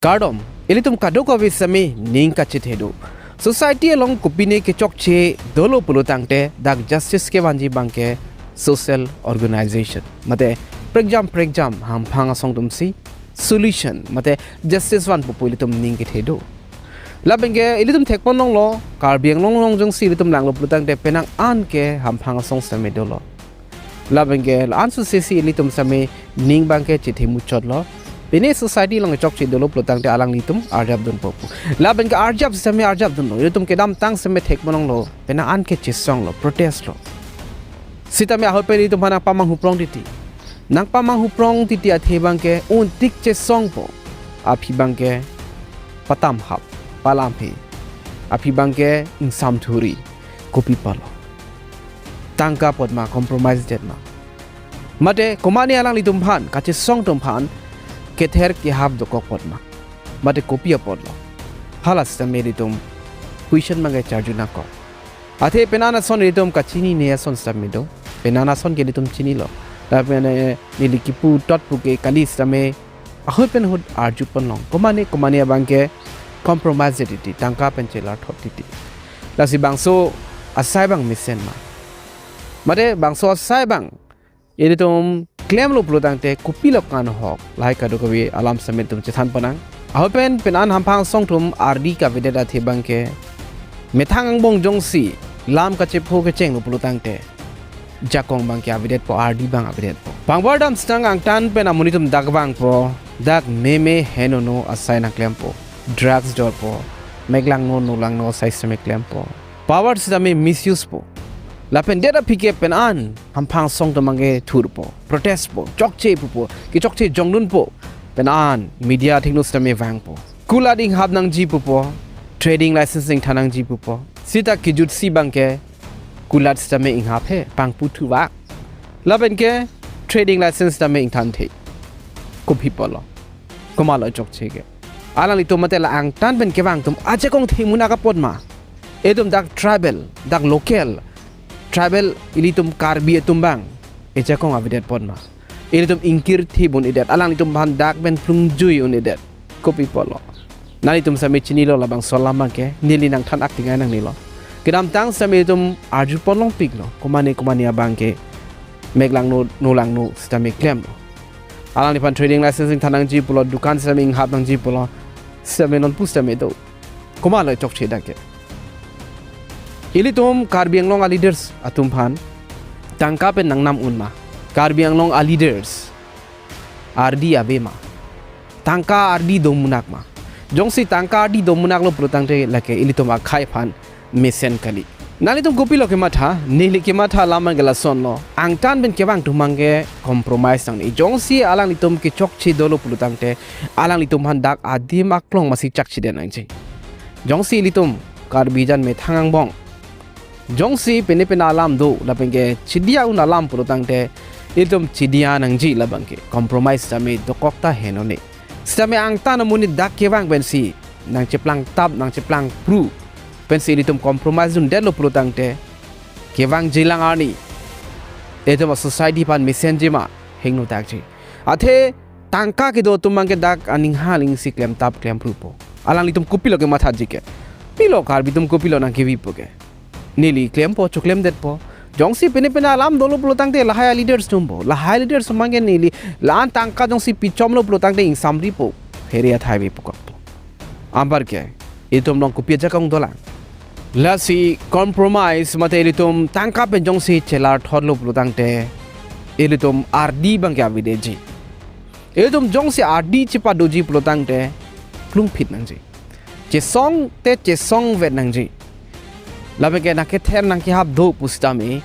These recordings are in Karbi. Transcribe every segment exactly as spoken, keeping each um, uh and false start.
Kardom, ilitum kadokave sitame ning kachethedun. Society along kopine kechokche dolo pulo tangte dak justice kevanji abangke social organization. Mate prekjam prekjam hamphang asong atumsi solution mate justice vanpo pu ilitum ning kethedun. Lapenke ilitum thekponlonglo, Karbi Anglong along jongsi ilitum langlo pulo tangte penang an ke hamphang asong sitame dolo. Lapenke la-an sosesi ilitum sitame ning abangke chethemuchotlo. Pine society along chokche dolo pulo tangte alanglitum arjapdunpo pu. Lapenke arjap sitame arjapdunlo. Ilitum kedamtang sitame thekponlonglo. Penang an ke chesonglo, protestlo. Sitame ahoi pen ilitum aphan nangpamanghuprong titi. Nangpamanghuprong titi athe abangke untik chesongpo. Aphi abangke patamhap, palamhe. Aphi abangke ingsamthuri. Kopi apotlo? Tangka apot ma, compromise det ma? Mate komatne alanglitum aphan, kachesong atum aphan kether kehap dokok apot ma? Mate kopi apotlo? Hala sitame ilitum question abangke charju nangkok. Athe penang ason ilitum kachinine ason sitame do. Penang ason ke ilitum chinilo. Lapen, eh, neli kipu thot pu ke kali sitame ahut pen ahut arjuponlong. Komatne komatne abangke compromise det titi, tangka pen chelarthot titi. Lasi bangso asai abang mesen ma? Mate bangso asai abang ilitum klemlo pulo tangte kopilo kanghok? Lahai kadokave alam sitame ilitum chethan ponang. Ahoi pen penang an hamphang asong atum ardi kavedet athe abangke methang angbong jongsi lam kachepho kechenglo pulo tangte jakong abangke avedetpo, ardi abang avedetpo. Pangbar dam sitang angtan pen amonit atum dak vangpo, dak meme henono asai nangklempo, drugs dorpo, meklangno nolangno asai sitame klempo, power sitame misuse po. Lapen det aphi ke penang an hamphang asong atum abangke thurpo, protest po, chokche pupo, kechokche jongdunpo. Penang an media athengno sitame vangpo. Kulat inghap nangji pupo, trading license ingthan nangji pupo. Sita kejutsi abangke kulat sitame inghap he, pangpu thuvak. Lapenke trading license sitame ingthanthe. Kopi apotlo? Komatlo chokche ke? Alanglitum mate la angtan pen kevang atum ajakong themunak apot ma? Itum dak tribal, dak local, tribal ilitum Karbi atum abang ejakong avedet apot ma? Ilitum ingkir thip un-edet, alanglitum aphan dak pen plungjui un-edet. Kopi apotlo? Nanglitum sitame chinilo labangso alam abangke, neli nangthan-ak tingai nangnelo. Kedamtang sitame itum arjuponlongpiklo, komatne komatne abangke meklangno nolangno sitame klemlo. Alangliphan trading license ingthan nangji pulo, dukan sitame inghap nangji pulo, sitame nonpu sitame do. Komatlo chokche dak ke? Ilitum Karbi Anglong a-leaders atum aphan tangka pen nangnam un ma? Karbi Anglong a-leaders ardi ave ma? Tangka ardi domunak ma? Jongsi tangka ardi domunaklo pulo tangte lake ilitum akhei aphan mesen kali. Nanglitum kopilo kematha? Neli kematha alam abangke lasonlo. Angtan pen kevang atum abangke compromise nangne. Jongsi alanglitum kechokche dolo pulo tangte alanglitum aphan dak adim aklong masi chakchedet nangji. Jongsi ilitum Karbi jan methang angbong, jongsi pine pine alam do lapenke chidia un alam pulo tangte ilitum chidia nangji, labangke compromise sitame dokok ta henone. Sitame angtan amonit dak kevang pensi nangcheplangtap, nangcheplangpru pensi ilitum compromise dundetlo pulo tangte kevangjilang arni itum a-society aphan mesenji ma, hingno dakji. Athe tangka kedo atum abangke dak aning hal isi klemtap klemprupo. Alanglitum kopilo kemathaji ke? Pilo Karbi atum kopilo nangkevipo ke? Neli klempo, choklemdetpo. Jongsi pine pine alam dolo pulo tangte lahai a-leaders atumpo. Lahai leaders atum abangke neli la-an tangka jongsi pichomlo pulo tangte ingsamripo, here athai vepukokpo. Anparke itum along kopi ajakong dolang? Lasi compromise mate ilitum tangka pen jongsi chelarthotlo pulo tangte ilitum ardi abangke avedetji. Ilitum jongsi ardi chepadoji pulo tangte plungphit nangji. Chesong te chesongvet nangji. Lapenke nangkether nangkehap do pusitame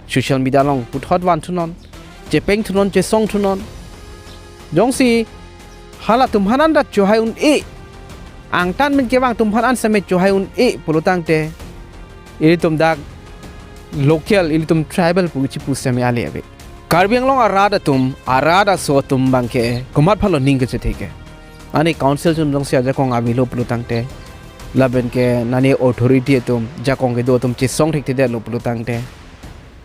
social media along puthot vanthunon, chepengthunon, chesongthunon. Jongsi halatum aphan anta chohai un-e, angtan pen kevang atum aphan an sitame chohai un-e pulo tangte ilitum dak local, ilitum tribal pu chipu sitame ale ave. Karbi Anglong arat atum, arat aso atum abangke komat aphanlo ning kachethe ke? Ani council atum jongsi ajakong avelo pulo tangte, lapenke nani authority atum, jakong kedo atum chesong thekthedetlo pulo tangte,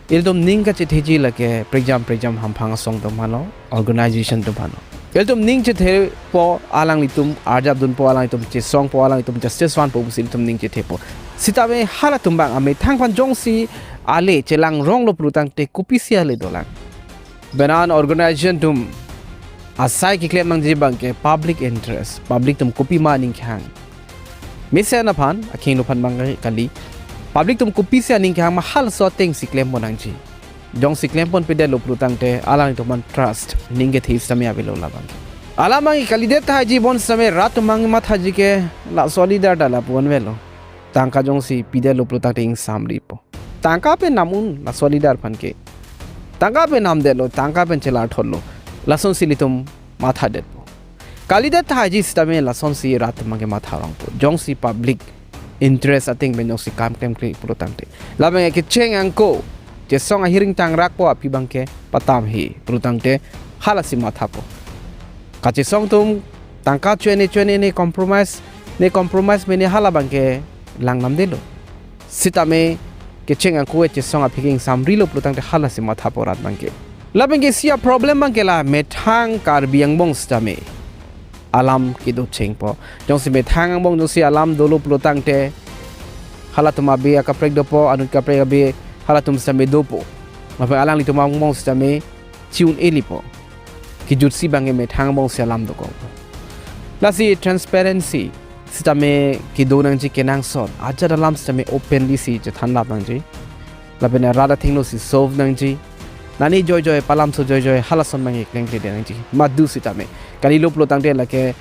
ilitum ning kachetheji lake prekjam prekjam hamphang asong atum aphanlo, organization atum aphanlo. Ilitum ning chethepo, alanglitum arjapdunpo, alanglitum chesongpo, alanglitum justice vanpo pusi ilitum ning chethepo. Sitame halatum abang amethang aphan jongsi ale chelangronglo pulotangte kopisi ale dolang? Benan organization atum asai keklem nangji abangke public interest, public atum kopima aning kehang. Mesen aphan, akhingno aphan abang kali. Public atum kopisi aning kehang ma, halaso atengsi klempon nangji. Jongsi klemponpedetlo pulotangte alanglitum aphan trust, ning kethe sitame avelo labang. Alam abang kalidet tahai ji, bonsitame rat atum abang mathaji ke laso leader ta lapu-an avelo. Tangka jongsi pidetlo pulotangte ingsamripo. Tangka pen nam un laso leader aphan ke. Tangka pen namdetlo, tangka pen chelarthotlo. Lasonsi ilitum mathadetpo. Kalidet tahai ji sitame lasonsi rat atum abang ke matharongpo. Jongsi public interest ateng pen jongsi kam klemkle pulotangte. Labang kecheng angko, chesong ahiring tangrakpo aphi abangke patam he pulotangte halasi mathapo. Kachesong atum tangka cho-en-e cho-en-e ne compromise, ne compromise mene hala abangke langnamdetlo. Sitame kecheng angko chesong aphi ke ingsamrilo pulotangte halasi mathapo rat abangke. Labang ke isi aproblem abangke la methang Karbi angbong sitame alam kedo chengpo. Jongsi methang angbong jongsi alam dolo pulotangte halatum abe akaprek dopo, anut kaprek abe halatum sitame dopo. Lapen alanglitum angbong sitame chi-un-elipo. Kejutsi abangke methang angbongsi alam dokokpo. Lasi transparency sitame kedo nangji kenangsot. Ajat alam sitame openly si chethanlap nangji. Lapen arat athengno si solve nangji. Nani joijoi, palamso joijoi, halason abangke klemkledet nangji. Madu sitame. Kalilo pulotangte lake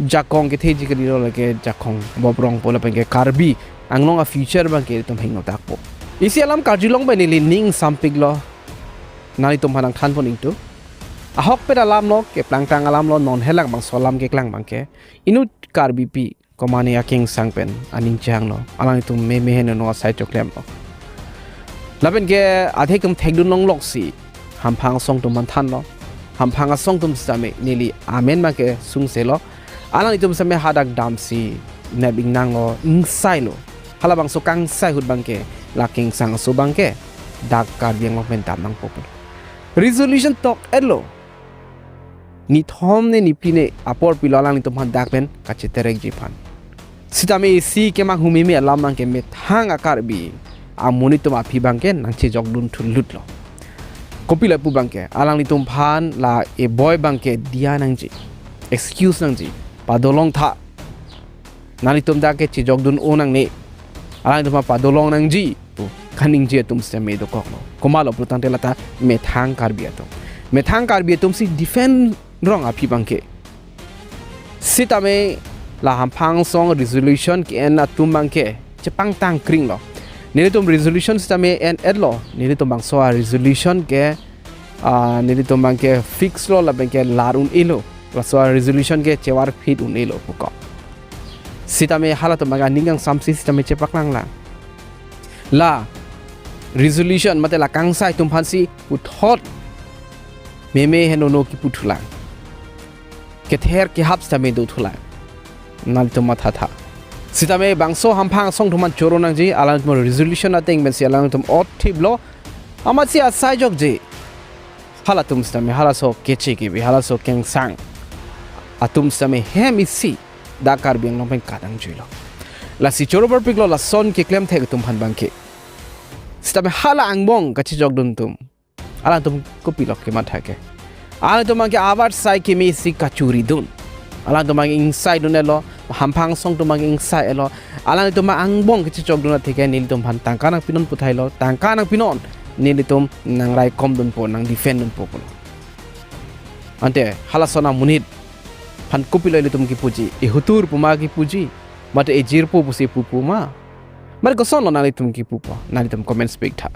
jakong ketheji kalilo, lake jakong bobrongpo lapen ke Karbi Anglong a-future abangke itum hingno takpo. Isi alam karjulong pen neli ning sampiklo. Nanglitum aphan nangthanpon ingtung. Ahokpet alamlo, keplangtang alamlo, non helak bangso alam keklang abangke. Inut Karbipi, komane akengsang pen aning chehanglo. Alanglitum meme henono asai choklemlo. Lapen ke adhe atum thekdun longloksi hamphang asong atum aphan thanlo. Hamphang asong atum sitame neli amen abangke sungselo. Alanglitum sitame hadak damsi nep ingnanglo, ingsailo. Halabangso kangsai ahut abangke, la kengsang aso abangke dak Karbi Anglong pen dam nangpo pu resolution tok-etlo. Nithom ne niphli ne apor pilo alanglitum aphan dak pen kachiterekji aphan. Sitame isi kemanghu meme alam abangke methang a-Karbi amonit atum aphi abangke nangchejokdun thulutlo. Kopilo pu abangke, alanglitum aphan la eboi abangke diya nangji, excuse nangji, padolong tha. Nanglitum dak ke chejokdun-o nangne. Alanglitum aphan padolong nangji pu kaningje atum sitame dokoklo. Komatlo pulotangte lata methang Karbi atum. Methang Karbi atumsi defend rong aphi abangke. Sitame la hamphang asong resolution ke-en atum abangke chepangtang kringlo. Nelitum resolution sitame en-etlo. Nelitum bangso a-resolution ke, ah, nelitum abangke fix lo lapen ke lar un-elo. Laso a-resolution ke chevarphit un-elo puko. Sitame halatum abangke aning kangsamsi sitame chepaklanglang. La resolution mate la kangsai atum aphansi puthot meme henono kipu thulang. Kether kehap sitame do thulang. Nanglitum mathatha. Sitame bangso hamphang asong atum aphan choro nangji, alanglitum resolution ateng pensi alanglitum ot thiplo. Amatsi asai jokje. Halatum sitame halaso keche kebi, halaso kengsang atum sitame hem isi dak Karbi Anglong pen kadang juilo. Lasi choro parpiklo lason keklem thek atum aphan abangke. Sitame hala angbong kachejokdun atum, alangtum kopilo kematha ke? Alangtum abangke avarsai keme isi kachuridun. Alangtum abangke ingsaidun-etlo, hamphang asong atum abangke ingsai-etlo. Alangtum angbong kachejokdun atheke nelitum aphan tangka nangpinon puthailo, tangka nangpinon, nelitum nangraikomdunpo, nangdefend dunpo pulo. Ante halason amonit aphan kopilo ilitum kipuji, ehutur puma kipuji, mate ejirpo pusi pupu ma? Mate kosonlo nanglitum kipupo, nanglitum comments piktha.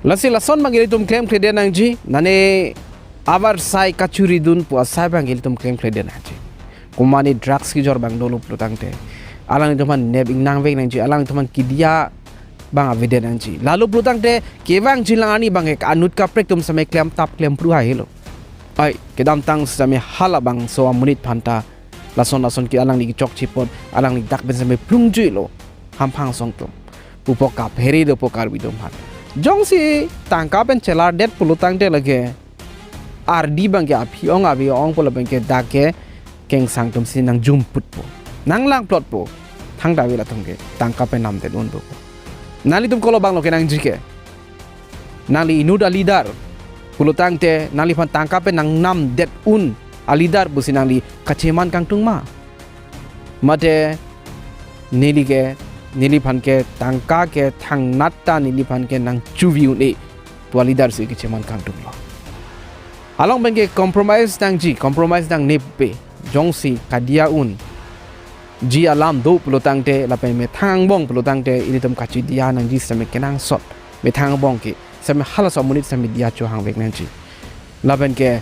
Lasi lason abangke ilitum klemkledet nangji, nane avarsai kachuridun pu asai abangke ilitum klemkledet nangji. Komane drugs kejor abang dolo pulotangte, alanglitum aphan nep ingnangvek nangji, alanglitum aphan kidiya abang avedet nangji. Lalo pulotangte kevang jilang arni abangke anut kaprek atum sitame klemtap klempru haihelo. Ai, kedamtang sitame halabangso amonit aphanta lason lason ke alangli kechokche apot, alangli dak pen sitame plungjuilo hamphang asong atum. Pupo kaphere dopo Karbi atum aphan. Jongsi tangka pen chelardet pulotangte lake ardi abangke aphi ong ave ong pulo abangke dak ke Kengsang atumsi nangjumputpo, nanglangplotpo, thangta ave latum ke tangka pen namdet unpo. Nanglitum kolo abang lo kenangji ke, nangli inut a-leader pulotangte nangliphan tangka pen nangnamdet un a-leader pusi nangli kacheman kangtung ma? Mate neli ke, neliphan ke tangka ke thangnat ta neliphan ke nangchuvi un-e pu a-leader si kacheman kangtung lo? Along pen ke compromise nangji, compromise nangne pe, jongsi kadiya unji alam do pulotangte lapen methang angbong pulotangte ilitum kachidiya nangji sitame kenangsot. Methang angbong ke sitame halaso amonit sitame diya chohangvek nangji. Lapen ke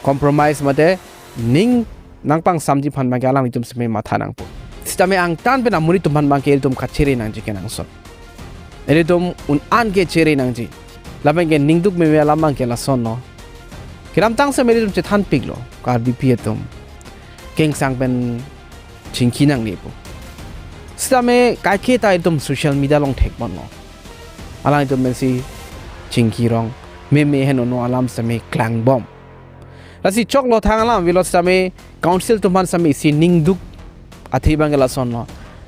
compromise mate ning nangpangsamji aphan abangke alanglitum sitame matha nangpo. Sitame angtan pen amonit atum aphan abangke ilitum kachere nangji kenangsot. Ilitum un-an ke chere nangji. Lapen ke ningduk meme alam abangke lasonlo. Kedamtang sitame ilitum chethanpiklo, Karbipi atum Kengsang pen chingki nangnepo. Sitame kaiketa ilitum social media along thekponlo, alanglitum pensi chingki rong, meme heno no alam sitame klangbom. Lasi choklo thang alam avelo sitame council atum aphan sitame isi ningduk athe abangke lasonlo.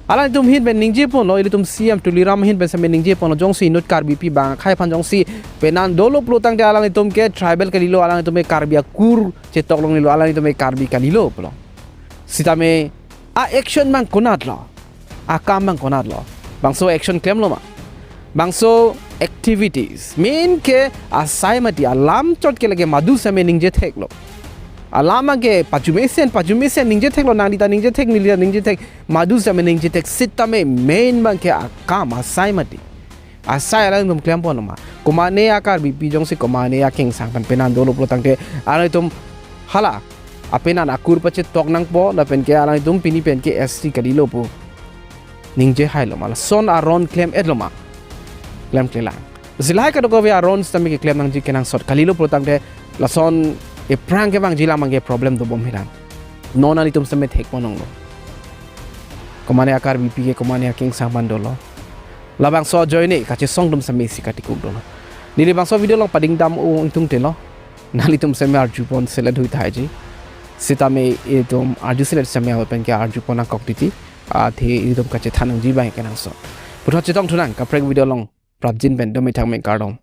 Alanglitum ahin pen ningjeponlo, ilitum C M Tuliram ahin pen sitame ningjeponlo, jongsi inut Karbipi bang akhai aphan jongsi penan dolo pulotangte alanglitum ke tribal kalilo, alanglitum ke Karbi akur chetok longlelo, alanglitum ke Karbi kalilo pulo. Sitame a-action abang konatlo, akam abang konatlo? Bangso action klemlo ma? Bangso activities main ke asai mati, alam chot ke lake madu sitame ningje theklo. Alam abangke pajumesen pajumesen ningje theklo, nangli ta ningje thek, neli ta ningje thek, madu sitame ningje thek, sitame main abangke akam asai mati. Asai alangtum klemponlo ma? Komane a-Karbipi jongsi komane a-Kengsang pen penan dolo pulotangte alanglitum hala apenan akur pachetok nangpo, lapen ke alanglitum pini pen ke S T kalilo pu ningje hailo ma? Lason aron klem-etlo ma? Klemklelang. Si lahai kadokave aron sitame keklem nangji kenangsot, kalilo pulotangte lason ephrang kevangji alam abangke problem dobom hiran. Non nanglitum sitame thekpon longlo. Komane a-Karbipi ke komane a-Kengsang pen dolo. Labangso ajoine kachesong atum sitame isi katikuk dolo. Neli bangso video along padingdam ongtungtelo. Nanglitum sitame arjupon selet hui thaiji. Sitame itum arju selet sitame apen ke arjupon nangkok titi. Athe itum kachethan nangji abang kenangsot. Puthot chetongthu nang kaprek video along. Prapjin pen dome thangme, kardom.